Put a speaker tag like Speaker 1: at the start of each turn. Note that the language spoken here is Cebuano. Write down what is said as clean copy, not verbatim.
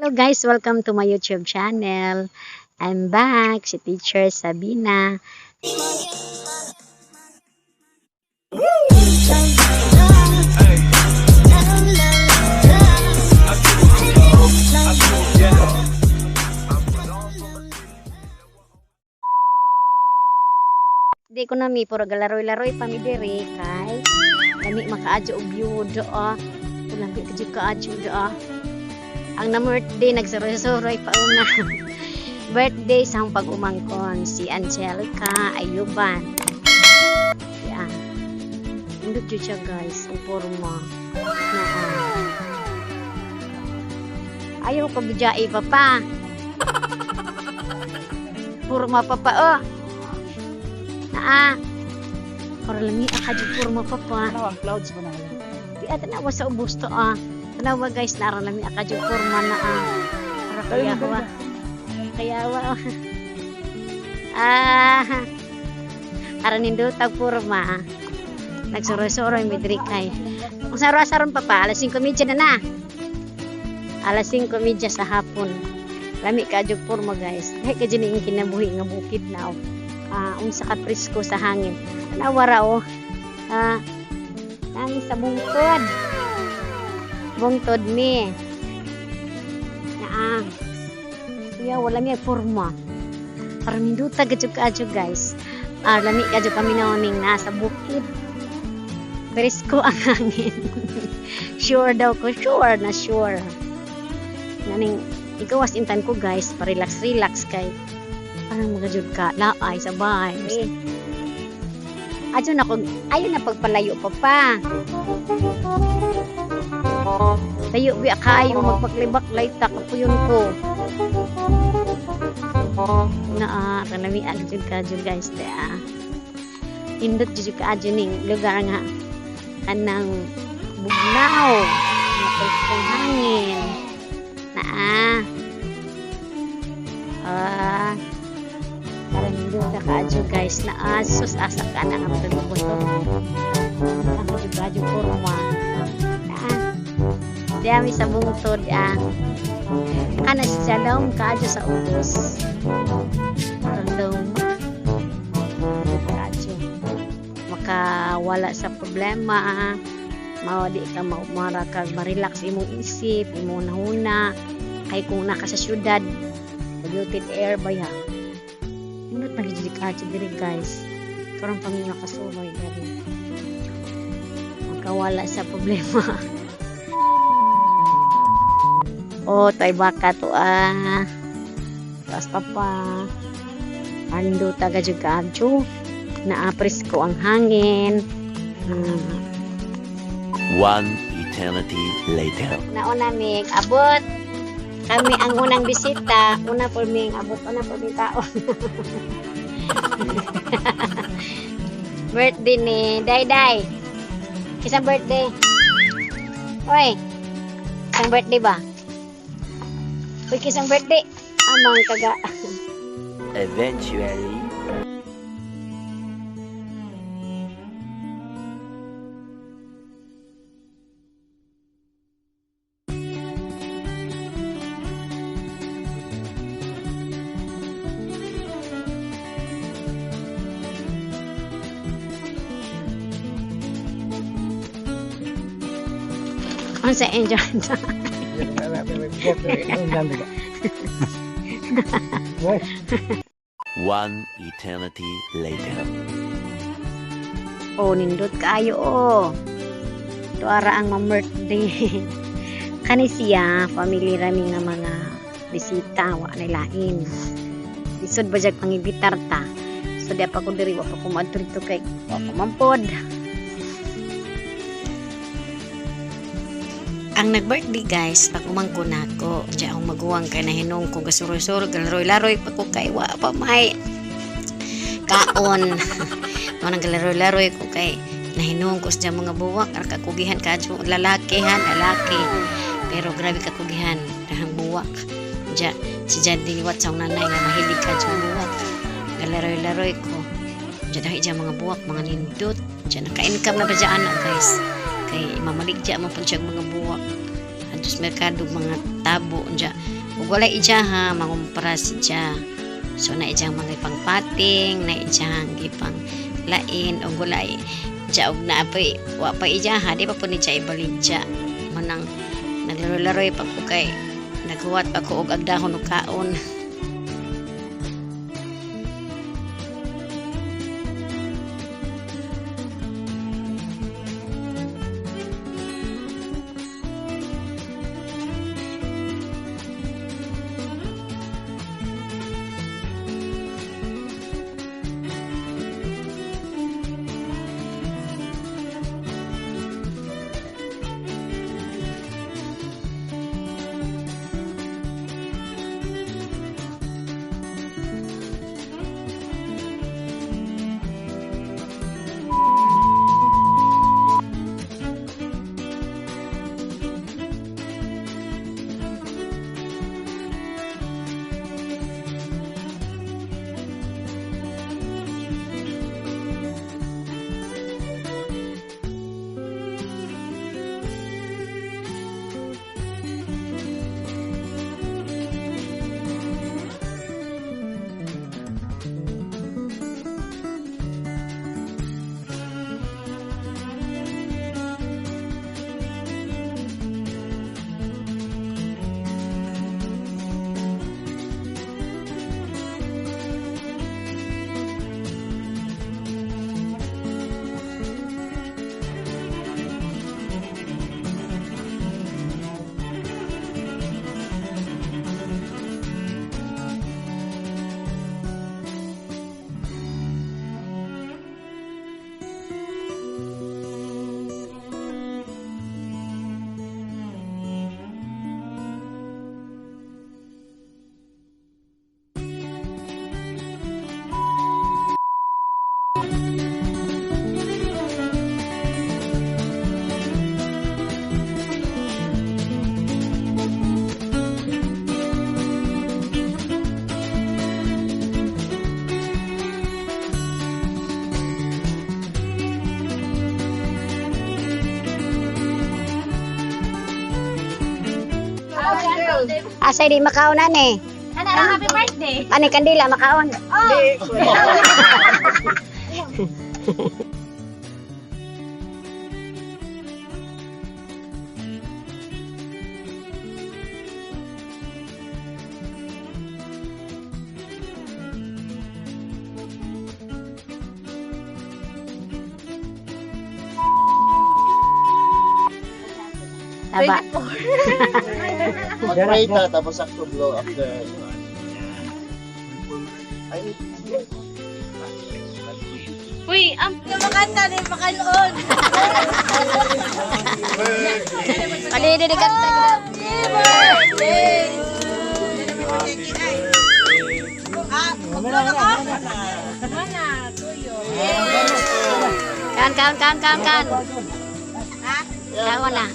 Speaker 1: Hello guys, welcome to my YouTube channel. I'm back, si Teacher Sabina. Di ko na mi puro galaroy-laroy pa mi diri kay lami makaadyo og view do ah. Lami ka jud kaadyo do ah. Ang na birthday nagsuroy-suroy pa una. Birthday sa akong pag-umangkon si Angelica Ayuban. Yeah. Indot jud siya guys, ang porma. Naa. Ayaw ko bijai pa pa. Purma pa pa oh. Naa. Para lami ka jud purma pa pa.
Speaker 2: Ano ang clouds ba na?
Speaker 1: Di ata na sa ubos to ah. Tanawa guys, naran lami ka jud purma na ah. Para
Speaker 2: Tayo
Speaker 1: kaya
Speaker 2: maganda.
Speaker 1: wa. Kaya wa. Ah. Aron nindot ang purma. Nagsuroy-suroy mi diri kay. Kung sa aron pa pa, alas 5:30 na na. Alas 5:30 sa hapon. Lami ka jud porma guys. Dahil ka dyan yung kinabuhi nga bukid na oh. Ah, unsa ka presko sa hangin. Tanawa ra oh. Ah, nami sa bungtod. Bungtod mi. Naa. Kuya, wala mi porma. Parang ninduta gadyo kaadyo guys. Ah, lami kadyo kami na aming nasa bukid. Presko ang hangin. Sure daw ko, sure na sure. Naning ikawas intan ko guys, pa-relax relax kay parang mga jud ka laay sa bahay. Eh. Adyo na ko, ayo na pagpalayo pa pa. Layo biya kaayo magbaklay-baklay ta kapuyon ko. Naa, kanami jud ka jud guys ta. Indot jud ka adyo ning lugar nga kanang bugnaw nga preskong hangin. Naa. Ah. Parang hindi ka kaadyo guys na asus asa ka na nga matulog to. Ang kadyo porma. Naa. Diami sa bungtod ah. Kana si Shalom kaadyo sa ubos. Random. Kaadyo. Makawala sa problema. Mao di ka maumara kag ma-relax imong isip, imong nahuna. Kay kung naka sa syudad, polluted air ba ya? Inot na gid ka diri guys. Karon pa mi nakasuroy diri. Makawala sa problema. Oh, tay baka to ah. Taas pa pa. Ando taga jud kaadyo. Naapresko ang hangin.
Speaker 3: One eternity later.
Speaker 1: Nauna mig abot. Kami ang unang bisita, una po ming abot, una po ming tao. Birthday ni Dayday. Isang birthday. Oy. Isang birthday ba? Uy, kisang birthday. Amang kaga.
Speaker 3: Eventually.
Speaker 1: Unsa enjoy.
Speaker 3: One eternity later.
Speaker 1: Oh, nindot kaayo oh. Tuara ang ma-birthday. Kani siya, family rami nga mga bisita, wa na lain. Lisod ba jag pangibitar ta. So di pa ko diri wa pa ko maadto dito kay wa pa mampod. Ang nag-birthday guys, pag umangko na ako, diya akong maguwang kay nahinong ko gasuroy-suroy, galaroy-laroy pa ko kay wa pa may kaon. Mo nang galaroy-laroy ko kay nahinong ko sa mga buwak ar kakugihan kadyo lalakihan lalaki pero grabe kakugihan dahang buwak ja si Jan diliwat sa akong nanay nga mahilig kadyo buwak galaroy-laroy ko ja dahil dyan mga buwak mga nindot ja naka-income na ba dyan anak guys kay mamaligya man pud siya og mga buwak adto sa merkado mga tabo ja. Ug wala ijaha mangumpra siya. So na ijang mga ipangpating, na ijang ipang lain ug wala ja og naa pa wa pa ijaha di pa po ni siya ibaligya. Manang naglaro-laroy pa ko kay naghuwat pa ko og agdahon og kaon. Asa di makaon ani?
Speaker 2: Ana, happy birthday.
Speaker 1: Ani kandila makaon. Taba.
Speaker 4: Mag-pray ta, tapos sakto blow up the... Ay,
Speaker 2: Uy, ang
Speaker 5: Makanta ni makaloon.
Speaker 1: Ani di kanta.
Speaker 5: Happy birthday. Ah, maglulo ko?
Speaker 2: mana, tuyo.
Speaker 1: Kaon kaon kaon kaon kaon. Kaon na.